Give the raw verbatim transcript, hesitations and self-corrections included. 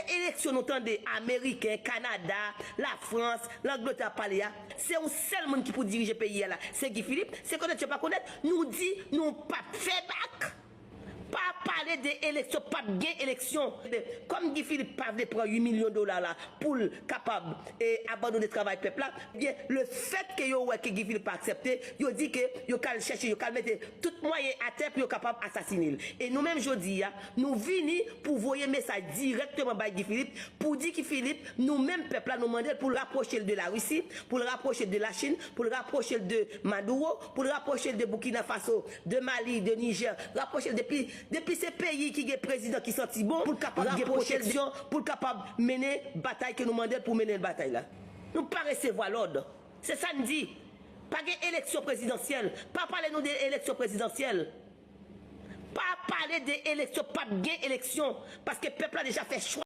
Eleksyon nou tande Ameriken, Kanada, Lafrans, Langletè ap pale a, se yon sèl moun ki pou dirije peyi a la, se Guy Philippe. Se konèt yo pa konèt, nou di nou p ap fè bak. Pa pale de eleksyon, p ap gen eleksyon. Kòm Guy Philippe pa vle pran uit milyon dola la pou l kapab e abandone travay pèp la, ebyen, le fèt ke yo wè ke Guy Philippe pa aksepte, yo di ke yo kal chèche, yo kal mete tout mwayen atè pou yo kapab asasine l. E nou menm jodi a, nou vini pou voye mesaj dirèkteman bay Guy Philippe, pou di Guy Philippe, nou menm pèp la, nou mande l pou l rapwoche l de Larisi, pou l rapwoche l de Lachin, pou l rapwoche l de Maduro, pou l rapwoche l de Burkina Faso, de Mali, de Niger, rapwoche l depi, depi se peyi ki gen prezidan ki santi bon, pou l kapab gen pwoteksyon, pou l kapab mennen batay ke nou mande l pou mennen batay la. Nou pa resevwa lòd. Se sa n di. Pa gen eleksyon prezidansyèl. Pa pale nou de eleksyon prezidansyèl. Pa pale de eleksyon, p ap gen eleksyon. Paske pèp la deja fè chwa.